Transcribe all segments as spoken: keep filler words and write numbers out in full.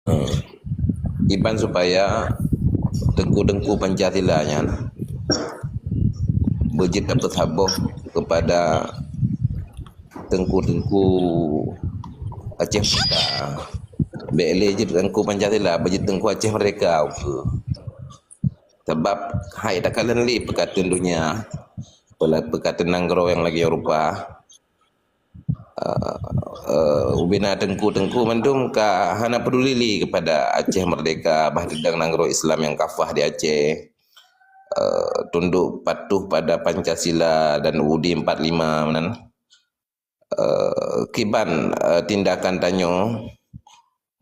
Hmm. Iban supaya teungku-teungku Pancasila nyan beujeuet tapeusaboh kepada teungku-teungku Aceh Merdeka. Bék lé jeuet teungku Pancasila, beujeuet teungku Aceh Merdeka ukeue. Sabab hai takalon lé peukateun donya, peukateun nanggroe nyang lagèe Eropa. Eh, eh, ubena teungku-teungku mandum ka hana peduli lé kepada Aceh Merdeka, bah teudong nanggroe Islam nyang kafah di Aceh. Eh, tunduk patuh pada Pancasila dan U U D empat lima meunan. Eh, kiban, eh, tindakan tanyoe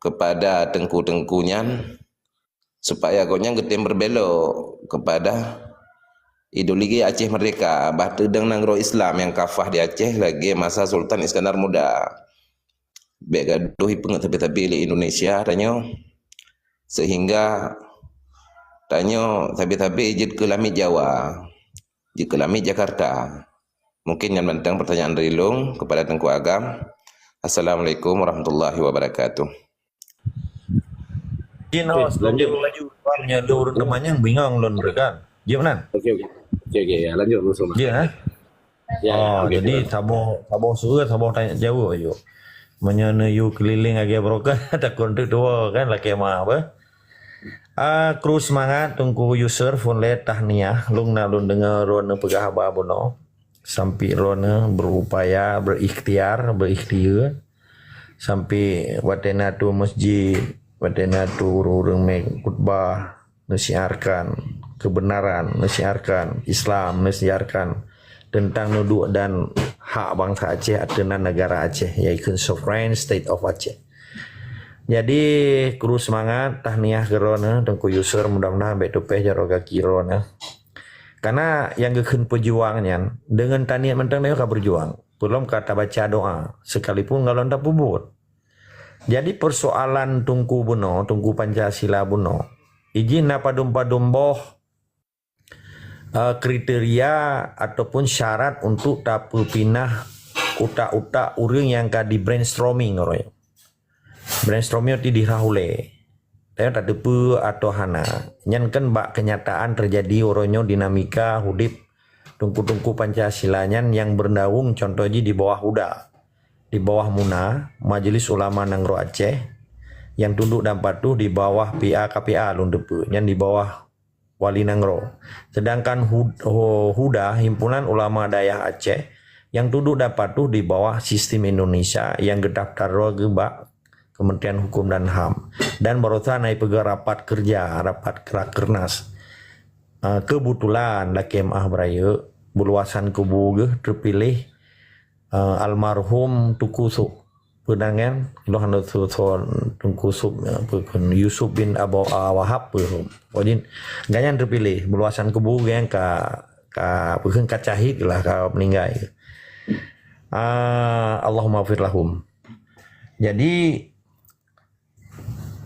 kepada teungku-teungku nyan, supaya gobnyan geutem beubelok kepada ideologi Aceh Merdeka, bah teudong nanggroe Islam nyang kafah di Aceh lagèe masa Sultan Iskandar Muda. Bék gadoh ipeungeut sabe-sabe lé Indonesia tanyoe, sehingga tanyoe sabe-sabe jeuet keu lamiet Jawa, jeuet keu lamiet Jakarta. Mungkin nyan mantong pertanyaan dari lôn kepada Teungku Agam. Assalamualaikum warahmatullahi wabarakatuh. Jin, oh, sebelum lanjut. Laju, Wan, nyoe dua ureueng teumanyong bingong lôn, kan? Jeuet meunan? Okey, okey. Okey, okey. Ya, lanjut, Wan Sulaiman. Jeuet, eh? Ya, ya, oh, okey, jadi silakan. Saboh, saboh sua, saboh tanya jaweueb, ayuk. Meunyoe neuyue keulileng lagèe broker, takot teuk tuwo, kan, lakèe meu'ah, beh. Ah, kru seumangat, Teungku Yusuf, phôn lé tahniah, lôn na lôn deungö droeneuh peugah haba bunoe. Sampoe droeneuh berupaya, berikhtiar, berikhtiar. Sampoe watèe na tu masjid, watèe na tu ureueng-ureueng mé khutbah, neusiarkan kebenaran, neusiarkan Islam, neusiarkan teuntang nuduek dan hak bansa Aceh ateueh nan negara Aceh, yaitu sovereign state of Aceh. Jadi, kru seumangat, tahniah keu droeneuh, Teungku Yusuf, mudah-mudahan bèk teupèh jaroe gaki droeneuh. Karena nyang geukheun peujuang nyan, deungon taniet mantong nyoe ka beujuang. Peulom ka tabaca doa, sekalipun gohlom tapeubuet. Jadi, persoalan Teungku bunoe, Teungku Pancasila bunoe, ijih na padum-padum boh, eh, kriteria ataupun syarat untuk tapeupinah utak-utak ureueng nyang ka di-brainstorming, uroe. Brainstorming ti dirhah ulèe. Tanyoe tateupeue atau hana. Nyan kan bak kenyataan teujadi uroe nyoe dinamika udép teungku-teungku Pancasila nyan nyang beunaung, contoh jih di bawah huda, di bawah MUNA, Majelis Ulama Nanggroe Aceh, nyang tunduk dan patuh di bawah P A K P A lôn teupeue, nyan di bawah wali nanggroe. Sedangkan hu-, hu-, huda, Himpunan Ulama Dayah Aceh, nyang tunduk dan patuh di bawah sistem Indonesia nyang geudaftar droe geuh bak Kementerian Hukum dan HAM. Dan baroesa na jipeugah rapat kerja, rapat rakernas. Ah, keubeutulan lakèe meu'ah beurayeuk, beuluwasan kubu geuh teupiléh, ah, almarhum Teungku Sop. Peue nan nyan? Lôn hana teusoe Teungku Sop, ya, peue kheun, Yusuf bin Abu Wahab peue. Oh, jih, gobnyan teupiléh, beuluwasan kubu gobnyan ka, ka, peue kheun, ka syahid lah, ka meuninggai. Ah, Allahumma ighfir lahum. Jadi,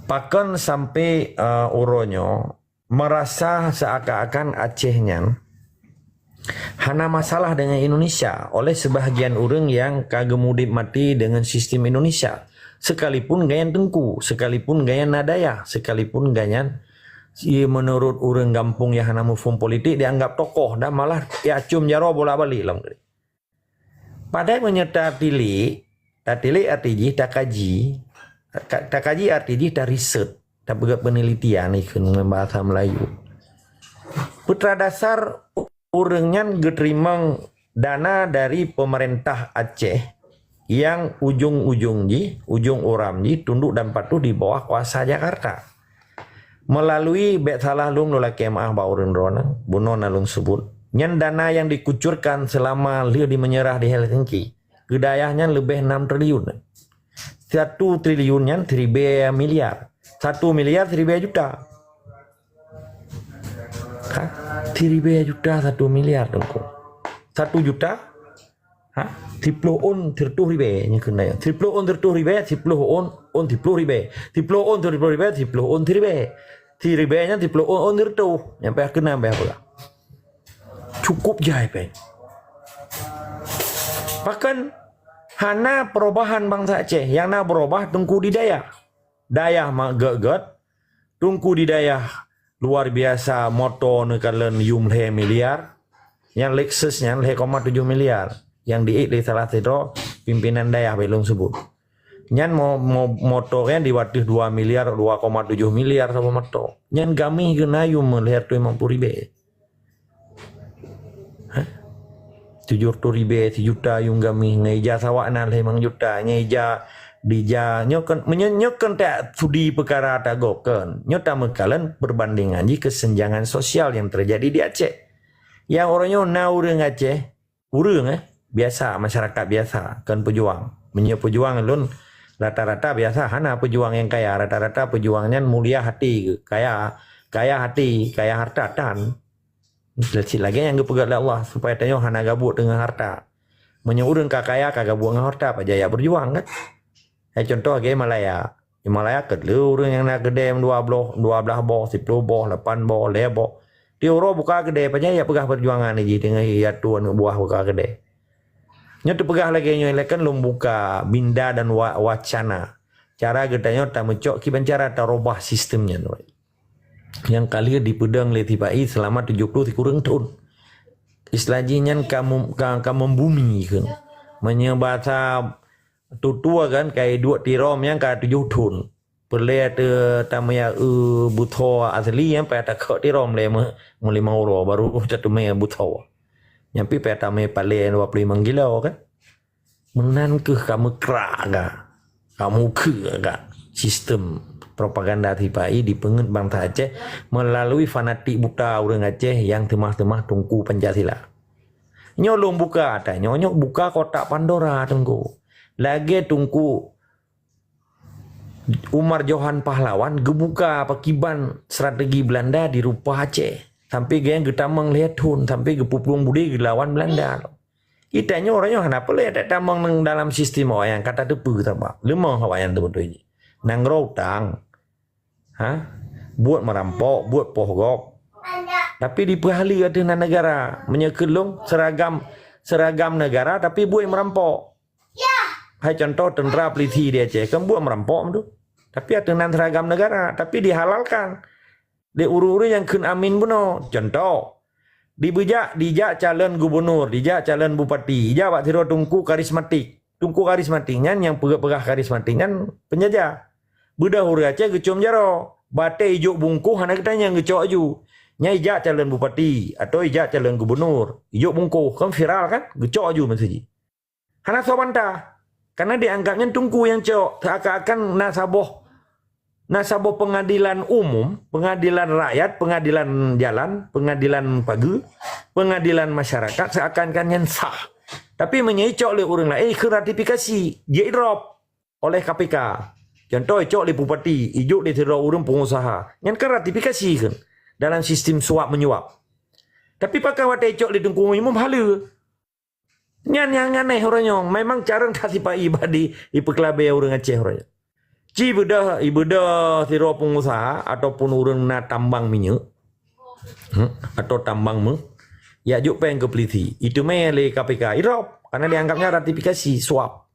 pakon sampoe, ah, uroe nyoe, meurasa seuakan-akan Aceh nyan hana masalah deungon Indonesia oleh seubahagian ureueng nyang ka geumudép maté deungon sistem Indonesia. Sekalipun gobnyan teungku, sekalipun gobnyan na dayah, sekalipun gobnyan, meunurot ureueng gampông nyang hana muphom politik, dianggap tokoh dan malah jiacôm jaroe bolak-balik lam keudéh. Padahai meunyoe tatilik, tatilik arti jih takaji, ka-, takaji arti jih tariset, tapeugah penelitian ikheun ngon bahasa Melayu. Putra dasar ureueng nyan geuteurimong dana dari pemerintah Aceh nyang ujong-ujong jih, ujong uram jih tunduk dan patuh di bawah kuasa Jakarta. Melalui, bèk salah lôn, lôn lakèe meu'ah bak ureueng droeneuh, bunoe na lôn seubut. Nyan dana nyang dikucurkan seulama lheueh jimeunyeurah di Helsinki. Keu dayah nyan leubeh enam triliun. Satu triliun nyan siribèe miliar. Satu miliar siribèe juta. Ha? Siribèe juta satu miliar, Teungku. Satu juta Ha? Siploh ôn sireutoh ribèe nyan keunan. Siploh ôn sireutoh ribèe, siploh ôn, ôn siploh ribèe. Siploh ôn sireutoh ribèe, siploh ôn siribèe. Siribèe nyan siploh ôn, ôn sireutoh. Nyan payah keunan payah peugah. Cukup jai pèng. Pakon hana perubahan bansa Aceh, nyang na beurubah teungku di dayah. Dayah mak gét-gét, Teungku di dayah luar biasa, moto neukalon yum lhèe miliar. Nyang Lexus nyan lhèe koma tujoh miliar. Nyang diék lé salah sidroe pimpinan dayah, bèk lôn seubut. Nyan mo-, mo-, moto nyan di ateueh dua miliar, dua koma tujoh miliar saboh moto. Nyan gaméh geuh na yum lhèe reutôh limong plôh ribèe. Hah? Tujoh reutôh ribèe, sijuta yum gaméh, ngon ija sawak na lhèe limong juta, ngon ija dija, nyoe kon, meunyoe, nyoe kon tak sudi peukara tagob kon. Nyoe tameukalon perbandingan jih kesenjangan sosial yang terjadi di Aceh. Nyang uroe nyoe na ureueng Aceh, ureueng, eh, biasa, masyarakat biasa, kon peujuang. Meunyoe peujuang lôn, rata-rata biasa, hana peujuang nyang kaya, rata-rata peujuang nyan mulia hati, kaya, kaya hati, kaya harta tan. Cit lagèe nyang geupeugah lé Allah, supaya tanyoe hana gabuek deungon harta. Meunyoe ureueng ka kaya ka gabuek ngon harta, pajan jak beujuang, kan? Hai contoh lagèe Malaya. Di Malaya keu lheueh ureueng nyang na keudè dua bloh, dua blah boh, siploh boh, lapan boh, lhèe boh. Tiep uroe buka keudè, pajan jak peugah peujuangan jih deungon jak tuan buah buka keudè. Nyoe teupeugah lagèe nyoe, lé kan lôn buka binda dan wa-, wacana. Cara geutanyoe tameucok kiban cara tarubah sistem nyan. Nyang ka lheueh dipeudong lé sipa-i seulama tujoh ploh sikureueng thon. Istilah jih nyan ka mem-, ka, ka membumi kheun. Meunyoe basa tutoe kan, ka iduek Ti Rom nyan ka tujoh thon. Peureulèe teu tameuya eu butho asli nyan payah takok Ti Rom lé meu-, meulimong uroe baru tateumé butho. Nyan pih payah tamé paleng dua ploh limong kilo kan. Meunan keuh ka meukrak ga, ka meukheue ga sistem propaganda sipa-i dipeungeut bansa Aceh meulalui fanatik buta ureueng Aceh nyang seumah-seumah Teungku Pancasila. Nyoe lôn buka ata nyoe, nyoe buka kotak Pandora, Teungku. Lagèe Teungku Umar Johan Pahlawan geubuka pakiban strategi Beulanda di rupa Aceh. Sampoe geutamong lhèe thon, sampoe geupeuplong budé geulawan Beulanda. Geutanyoe uroe nyoe hana peureulèe tatamong dalam sistem awaknyan, ka tateupeue sabab leumoh awaknyan teubeutôi jih. Nanggroe utang, ha? Buet meurampok, buet poh gob. Tapi dipeuhaleue ateueh nan neugara. Meunyoe keu lôn, seragam, seragam neugara, tapi buet meurampok. Hai contoh, teuntra, polisi di Aceh, kan buet meurampok tu. Tapi ateueh nan seragam neugara, tapi dihalalkan lé ureueng-ureueng nyang kheun amin bunoe. Contoh, dibeujak, dijak calon gubunur, dijak calon bupati, ijak bak sidroe teungku karismatik. Teungku karismatik nyan nyang peugah-peugah karismatik nyan penjajah. Beudôh ureueng Aceh geucom jaroe, batèe ijok bungkôh hana geutanyong geucok aju. Nyan ijak calon bupati atau ijak calon gubunur, ijok bungkôh, kan viral kan? Geucok aju meuseujid. Hana soe bantah. Karena dianggap nyan teungku nyang cok, seakan-akan na saboh, na saboh pengadilan umum, pengadilan rakyat, pengadilan jalan, pengadilan pageue, pengadilan masyarakat, seakan-akan nyan sah. Tapi meunyoe icok lé ureueng laén, ikheun ratifikasi, jidrop oleh K P K. Contoh, icok lé bupati, ijok lé sidroe ureueng pengusaha. Nyan kan ratifikasi kan dalam sistem suap menyuap. Tapi pakon watèe icok lé teungku umum haleue. Nyan nyang aneh uroe nyoe. Memang carông that sipa-i bah di, ipeukeulabèe ureueng Aceh uroe nyoe. Ci beudôh, ibeudôh sidroe pengusaha ataupun ureueng na tambang minyeuk, hmm, atau tambang méuh, ijok péng keu polisi. Iteumé lé K P K, idrop, karena dianggapnya ratifikasi suap.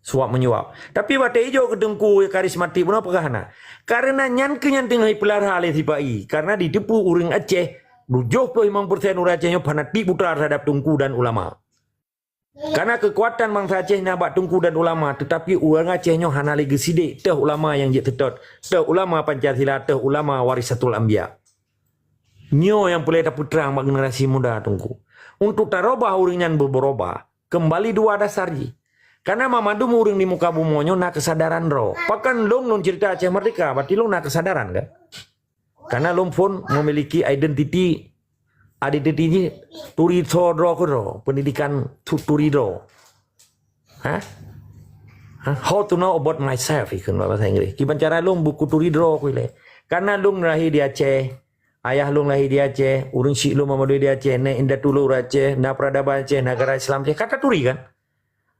Suap menyuap. Tapi watèe ijok keu teungku karismatik bunoe peugah hana. Karena nyan keuh nyang teungoh ipeulara lé sipa-i. Karena jiteupeue ureueng Aceh, tujoh ploh limong persen ureueng Aceh nyoe fanatik buta terhadap teungku dan ulama. Karena keukuatan bansa Aceh na bak teungku dan ulama, teutapi ureueng Aceh nyoe hana lé geusidék teuh ulama nyang jeuet teutot, teuh ulama Pancasila, teuh ulama warisatul anbiya. Nyoe nyang peureulèe tapeutrang bak generasi muda, Teungku. Untuk tarubah ureueng nyan beubeurubah, keumbali dua dasar jih. Karena mamandum ureueng di muka bumoe nyoe na keusadaran droe. Pakon lôn, lôn ceurita Aceh Merdeka, berarti lôn na keusadaran, kan? Karena lôn phôn memiliki identiti, identiti jih turi tho droe keudroe, pendidikan tu-, turi droe. Hah? Hah? How to know about myself, ikheun bak bahasa Inggris. Kiban cara lôn buku turi droe ku ilèe. Karena lôn lahé di Aceh, ayah lôn lahé di Aceh, ureueng syik lôn meumandum di Aceh, nèk indatu lôn ureueng Aceh, na peradaban Aceh, negara Islam Aceh, ka taturi kan?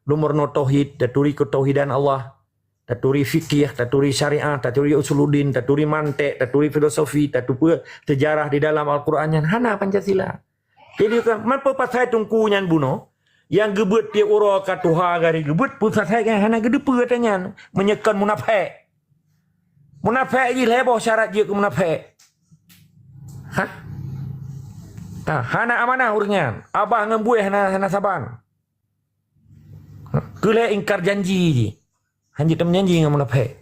Lôn meurunoe tauhid, taturi keutauhidan Allah, taturi fikih, taturi syariah, taturi usuluddin, taturi mantek, taturi filosofi, taturi sejarah di dalam Al-Quran nyan hana Pancasila. Jadi kan, man peue pasai teungku nyan bunoe, nyang geubeuet tiep uroe ka tuha gari geubeuet, peue pasai nyan hana geuteupeue ata nyan, meunyoe kon munafék. Munafék jih lhée boh syarat jeuet keu munafék. Hah? Nah, hana amanah ureuëng nyan. Abah ngon buéh hana, hana saban. Keu lhée ingkar janji jih. Hanjeuet tameujanji ngon munafék.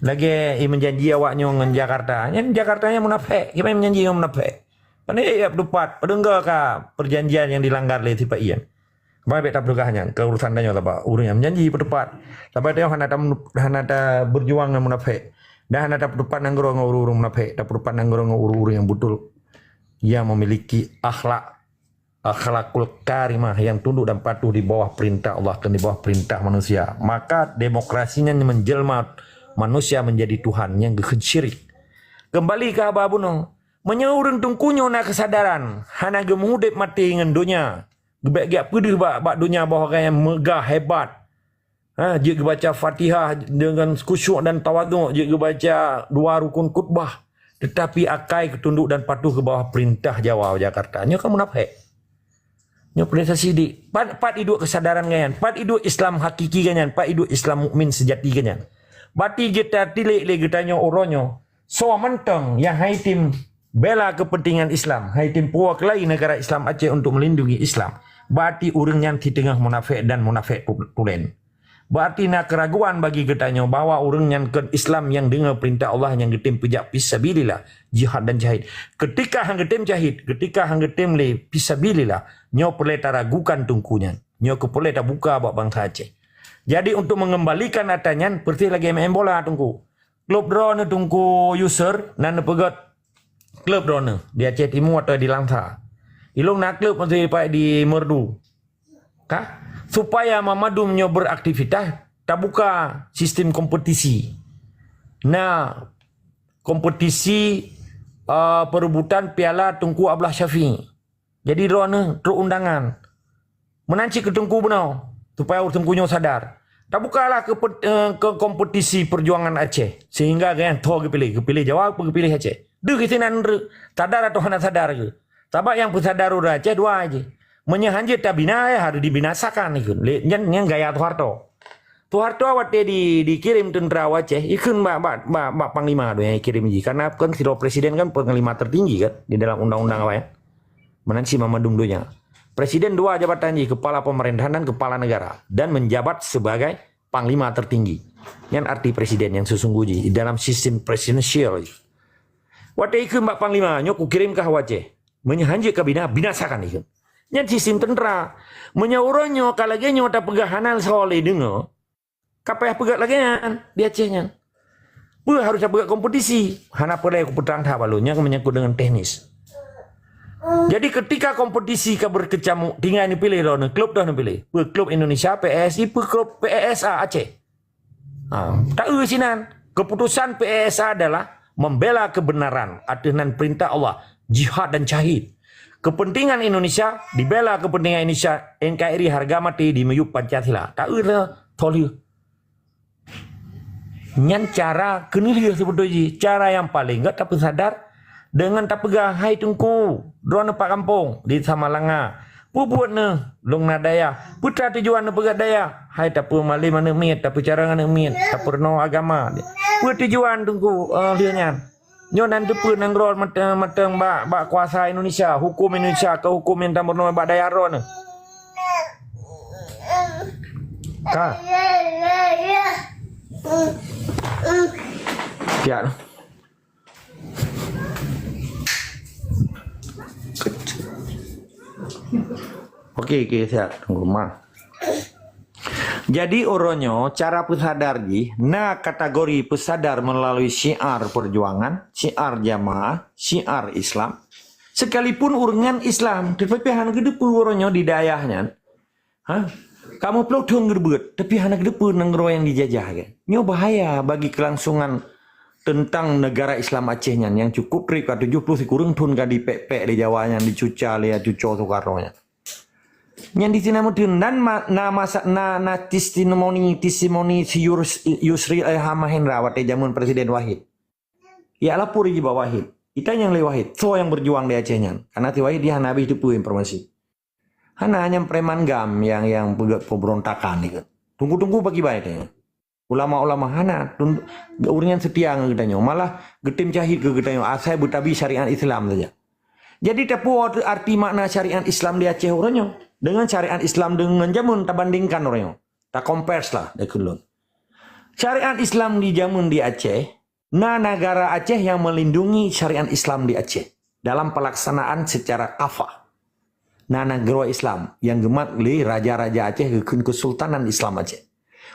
Lagée i meujanji awak nyoe ngon Jakarta. Nyan Jakarta nyan munafék. Kiban meujanji ngon munafék. Pane ya peuteupat, peudeueng ka perjanjian nyang dilanggar lé sipa-i nyan. Bah bék tapeugah nyan keu urusan tanyoe, sabab ureuëng nyang meujanji peuteupat. Sabab tanyoe hana tam-, hana tabeujuang ngon munafék. Dan hana tapeuteupat nanggroe ngon ureuëng-ureuëng munafék, tapeuteupat nanggroe ngon ureuëng-ureuëng nyang beutôi, nyang memiliki akhlak, akhlakul karimah, nyang tunduk dan patuh di bawah perintah Allah dan di bawah perintah manusia. Maka demokrasi nyan menjelma manusia menjadi Tuhan nyang geukheun syirik. Kembali ke haba bunoe, meunyoe ureuëng teungku nyoe na keusadaran, hana geumeuudeb maté ngon donya, geubek giak peudeuh bak, bak donya bahwa gobnyan meugah hebat, ha, jeuet geubaca Fatihah dengan khusyuk dan tawaduk, jeuet geubaca dua rukun khutbah, tetapi akai geutunduk dan patuh keu bawah perintah Jawa Jakarta. Nyoe kan munafék. Nyoe peurintah sidik. Pat, pat iduek keusadaran gobnyan, pat iduek Islam hakiki gobnyan, pat iduek Islam mukmin seujati gobnyan. Bati jeuet tatilék lé geutanyoe uroe nyoe, soe mantong nyang hai tem bela keupeuntengan Islam, hai tem puwoe keulai neugara Islam Aceh untuk melindungi Islam, bati ureuëng nyan siteungoh munafék dan munafék tu-, tulen. Berarti na keuraguan bagi geutanyoe bahwa ureuëng nyan kon Islam nyang deungoe peurintah Allah nyang geutem peujak fisabilillah, jihad dan jahid. Keutika han geutem jahid, keutika han geutem lé fisabilillah, nyoe peureulée taragukan teungku nyan. Nyoe keuh peureulée tabuka bak bansa Aceh. Jadi untuk mengembalikan atra nyan, peureulée lagée main bola teungku. Klub droeneuh Teungku Yusur na neupeugét klub droeneuh di Aceh Timu atau di Langsa. Ilong na klub meusipai di Merdu. Ka? Supaya mamandum nyoe beraktivitas, tabuka sistem kompetisi. Na kompetisi, eh, perebutan piala Teungku Abdullah Syafi'i. Jadi droeneuh trok undangan. Meunan cit keu Teungku bunoe, supaya ureuëng Teungku nyoe sadar. Tabukalah keu, eh, keu kompetisi perjuangan Aceh, sehingga gobnyan tho geupiléh, geupiléh Jawa, geupiléh Aceh. Deuh geusinan re-, sadar atau hana sadar geuh. Sabab nyang peusadar ureuëng Aceh dua jih. Meunyoe hanjeuet tabina, ya harus dibinasakan ikheun. Lé, nyan, nyan gaya Soeharto. Soeharto watée di, dikirém teuntra u Aceh, ikheun bak, bak, bak, bak panglima tu nyang ikirém jih. Karena kan sidroe presiden kan panglima tertinggi kan di dalam undang-undang apa ya? Meunan cit mamandum donya. Presiden dua jabatan jih, kepala pemerintahan dan kepala negara, dan menjabat sebagai panglima tertinggi. Nyan arti presiden nyang sesungguh jih dalam sistem presidensial. Watée ikheun bak panglima, nyoe kukirém kah u Aceh. Meunyoe hanjeuet kabina, binasakan ikheun. Nyan sistem teuntra. Meunyoe uroe nyoe ka lagée nyoe tapeugah hana soe lé deungoe, ka payah peugét lagée nyan di Aceh nyan. Peue harus tapeugét kompetisi? Hana peureulée kupeutrang that bak lôn, nyan menyangkut dengan teknis. Jadi ketika kompetisi ka berkecamuk, tinggai neupiléh droeneuh, klub droeneuh piléh. Peue klub Indonesia, P S I, peue klub P S A Aceh. Ha, taeu sinan. Keputusan P S A adalah membela kebenaran, ateueh nan perintah Allah, jihad dan syahid. Kepentingan Indonesia dibela, kepentingan Indonesia N K R I harga mati di miyueb Pancasila. Taeu le, tho lheueh. Nyan cara keuneulheueh sibeutôi jih, cara nyang paleng gét tapeusadar deungon tapeugah, "Hai Teungku, droeneuh pat gampông di Samalanga, peue buet neuh lôn na dayah? Peue tujuan neuh peugét dayah? Hai tapeumalém aneuëk miet, tapeucarông aneuëk miet, tapeurunoe agama. Peue tujuan Teungku, eh, lheueh nyan?" Nyoe nan teupeu nanggroe mantong, mantong bak, bak kuasa Indonesia, huköm Indonesia, keu huköm nyang tameurunoe bak dayah droeneuh. Ka. Siap. Oke, oke, siap. Tunggu, Ma. Jadi, uroe nyoe cara peusadar jih na kategori peusadar meulalu syiar peujuangan, syiar jamaah, syiar Islam. Sekalipun ureuëng nyan Islam, tetapi hana geuteupeue uroe nyoe di dayah nyan. Ha? Kamoe ploh thon geubeuet, tapi hana geuteupeue nanggroe nyang dijajah kan. Nyoe bahaya bagi kelangsungan teuntang negara Islam Aceh nyan nyang cukup treb ka tujoh ploh sikureueng thon ka dipék-pék lé Jawa nyan, dicuca lé cuco Soekarno nyan. Nyan di sinan meuteun dan ma-, na masa, na, na testimoni, testimoni si Yus-, Yusril Ilham Mahendra watée jameun Presiden Wahid. Ya lapor jih bak Wahid. Itanyong lé Wahid, soe nyang berjuang di Aceh nyan? Karena si Wahid dia hana habéh teupeu informasi. Hana, nyan preman GAM nyang, nyang peugét pemberontakan itu. Tunggu-tunggu bagi bai tanya. Ulama-ulama hana, tun-, ureuëng nyan seutia ngon geutanyoe. Malah geutem syahid keu geutanyoe, asai beutabi syariat Islam saja. Jadi, tapeue arti makna syariat Islam di Aceh uroe nyoe? Dengan syariat Islam dengan jameun tabandingkan uroe nyoe. Ta-compare lah, dikeue lôn. Syariat Islam di jameun di Aceh, na negara Aceh yang melindungi syariat Islam di Aceh dalam pelaksanaan secara kafah. Na nanggroe Islam nyang geumat lé raja-raja Aceh geukheun Kesultanan Islam Aceh.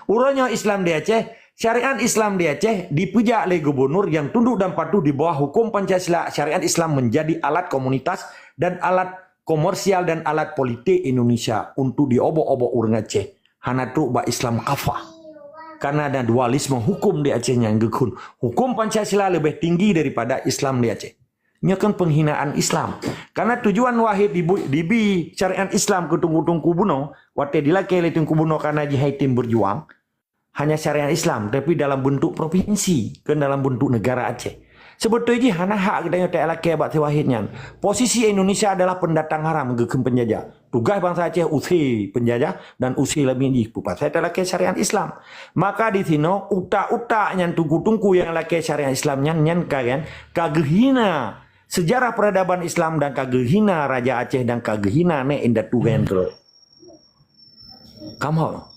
Uroe nyoe Islam di Aceh, syariat Islam di Aceh dipeujak lé gubernur nyang tunduk dan patuh di bawah hukum Pancasila, syariat Islam menjadi alat komunitas dan alat komersial dan alat politik Indonesia untuk diobok-obok ureuëng Aceh. Hana trok bak Islam kafah. Karena ada dualisme hukum di Aceh nyang geukheun hukum Pancasila lebih tinggi daripada Islam di Aceh. Nyoe kan penghinaan Islam. Karena tujuan wahid dibu-, dibi syariat Islam keu teungku-teungku bunoe, watée dilakée lé teungku bunoe karena jih hai tem berjuang, hanya syariat Islam, tapi dalam bentuk provinsi, kan dalam bentuk negara Aceh. Sebetulnya jih hana hak geutanyoe talakée bak si wahid nyan. Posisi Indonesia adalah pendatang haram geukheun penjajah. Tugaih bansa Aceh usé penjajah dan usé lamiet jih peupasai talakée syariat Islam. Maka di sinoe utak-utak nyan teungku-teungku nyang lakée syariat Islam nyan, nyan ka, kan, ka geuhina sejarah peradaban Islam dan ka geuhina Raja Aceh dan ka geuhina nék indatu nyan keudroe. Kamoe.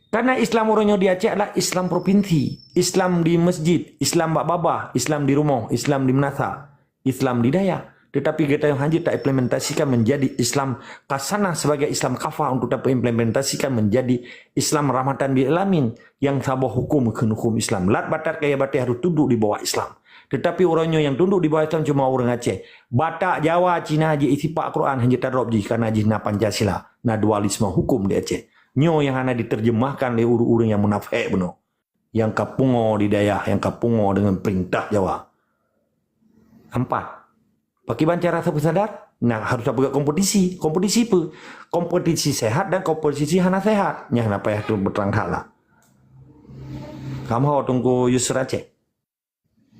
Karena Islam uroe nyoe di Aceh adalah Islam provinsi, Islam di masjid, Islam bak babah, Islam di rumoh, Islam di meunasah, Islam di dayah. Tetapi geutanyoe hana jeuet taimplementasikan menjadi Islam kasanah sebagai Islam kafah untuk tapeuimplementasikan menjadi Islam rahmatan lil alamin nyang saboh hukum keu hukum Islam. Lat batat kaya batée harôh tunduk di bawah Islam. Tetapi uroe nyoe nyang tunduk di bawah Islam cuma ureuëng Aceh. Batak, Jawa, Cina jih isipak Quran hana jeuet tadrob jih karena jih na Pancasila, na dualisme hukum di Aceh. Nyoe nyang hana diterjemahkan lé ureuëng-ureuëng nyang munafék bunoe. Nyang ka pungo di dayah, nyang ka pungo dengan perintah Jawa. Empat. Pakiban cara sapeue sadar? Nah, harôh tapeugah kompetisi. Kompetisi peue? Kompetisi sehat dan kompetisi hana sehat. Nyan hana payah tu berterang that lah. Kamoe teungku Yusra Aceh.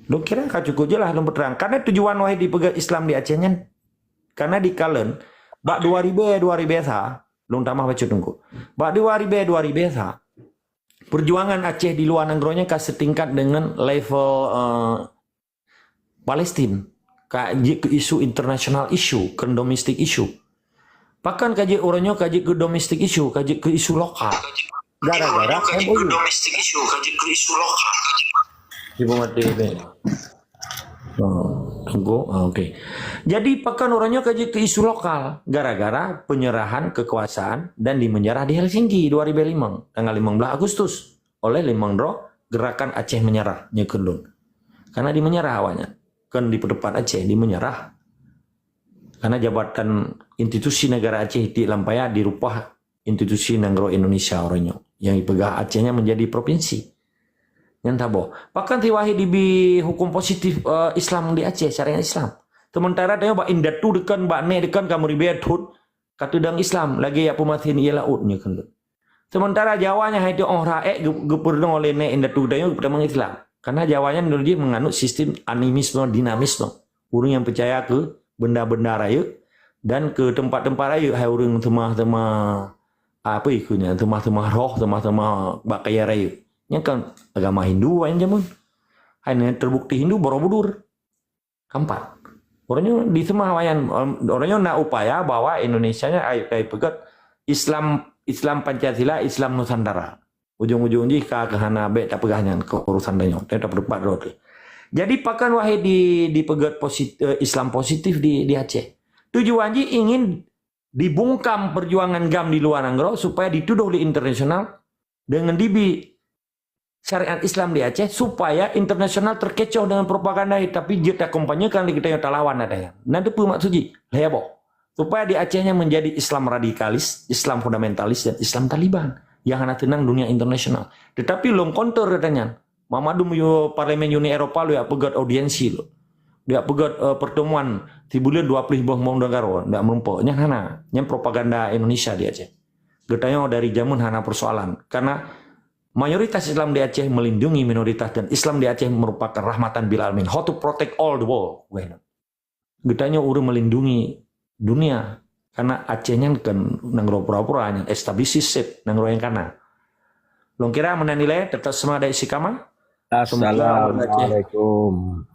Lôn kira ka cukup jeulaih lôn peutrang. Karena tujuan wahid dipeugah Islam di Aceh nyan. Karena di kalen, bak dua ribu, dua ribu sa, lôn tamah bacut teungku. Bak dua ribu, dua ribu sa, perjuangan Aceh di luar nanggroe nyan ka setingkat dengan level, eh, Palestin. Ka jeuet keu isu international issue, keu domestic issue. Pakon ka jeuet uroe nyoe ka jeuet keu domestic issue, ka jeuet keu isu lokal. Gara-gara M O U. Domestic issue, ka jeuet keu isu lokal. Ibu mati ni. Oh, tunggu. Ah, okey. Jadi, pakon uroe nyoe ka jeuet keu isu lokal gara-gara penyerahan kekuasaan dan dimenjara di Helsinki dua ribu lima, tanggal lima belas Agustus oleh limong droe Gerakan Aceh Menyerah nyekeulun. Karena dimenyerah awaknya, kan di tempat Aceh dimenyerah. Karena jabatan institusi negara Aceh itik lam paya dirupah institusi nanggroe Indonesia uroe nyoe. Nyang ipeugah Aceh nyan menjadi provinsi. Nyan saboh. Pakon si wahid dibi hukum positif, eh, Islam di Aceh, syariat Islam. Sementara tanyoe bak indatu dekan, bak nek dekan ka meuribée thon ka teudong Islam, lagée yak peumasin ié laôt nyoe keuneuk. Sementara Jawa nyan hai teuh óh raék geu-, geupeurunoe lé nek indatu tanyoe geupeutamong Islam. Karena Jawa nyan dulu jih menganut sistem animisme, dinamisme. Ureuëng nyang peucaya keu benda-benda rayeuk dan keu tempat-tempat rayeuk, hai ureuëng seumah-seumah, apa ikeu nyan, seumah-seumah roh, seumah-seumah bak kayée rayeuk. Nyan kan agama Hindu awaknyan jameun. Hai nyan terbukti Hindu Borobudur. Keempat, uroe nyoe diseumah awaknyan, em, uroe nyoe na upaya bahwa Indonesia nyan ai, ai peugét Islam, Islam Pancasila, Islam Nusantara. Ujong-ujong jih ka, ka hana bék tapeugah nyan keu urusan tanyoe, tapi tapeurupat droe teuh. Jadi pakon wahé di, dipeugét posit-, eh, Islam positif di, di Aceh. Tujuan jih ingin dibungkam perjuangan GAM di luar nanggroe supaya dituduh lé internasional dengan dibi syariat Islam di Aceh supaya internasional terkecoh dengan propaganda, tapi jeuet takompanyekan lé geutanyoe talawan adak nyan. Na teupeue maksud jih? Lhée boh. Supaya di Aceh nyan menjadi Islam radikalis, Islam fundamentalis, dan Islam Taliban yang hana teunang dunia internasional. Tetapi lôn counter gata nyan. Mamadum yo Parlemen Uni Eropa lôn jak peugét audiensi lôn. Lôn jak peugét, eh, pertemuan sibuleuen dua puluh boh negara, ndak meureumpok. Nyan hana. Nyan propaganda Indonesia di Aceh. Geutanyoe dari jameun hana persoalan. Karena mayoritas Islam di Aceh melindungi minoritas dan Islam di Aceh merupakan rahmatan bil alamin. How to protect all the world. Weh. Geutanyoe ureuëng melindungi dunia. Karena Aceh nyan kan nanggroe pura-pura, nyan established state, nanggroe nyang kana. Lôn kira meunan ilée, tetap semangat dan istiqamah. Assalamualaikum.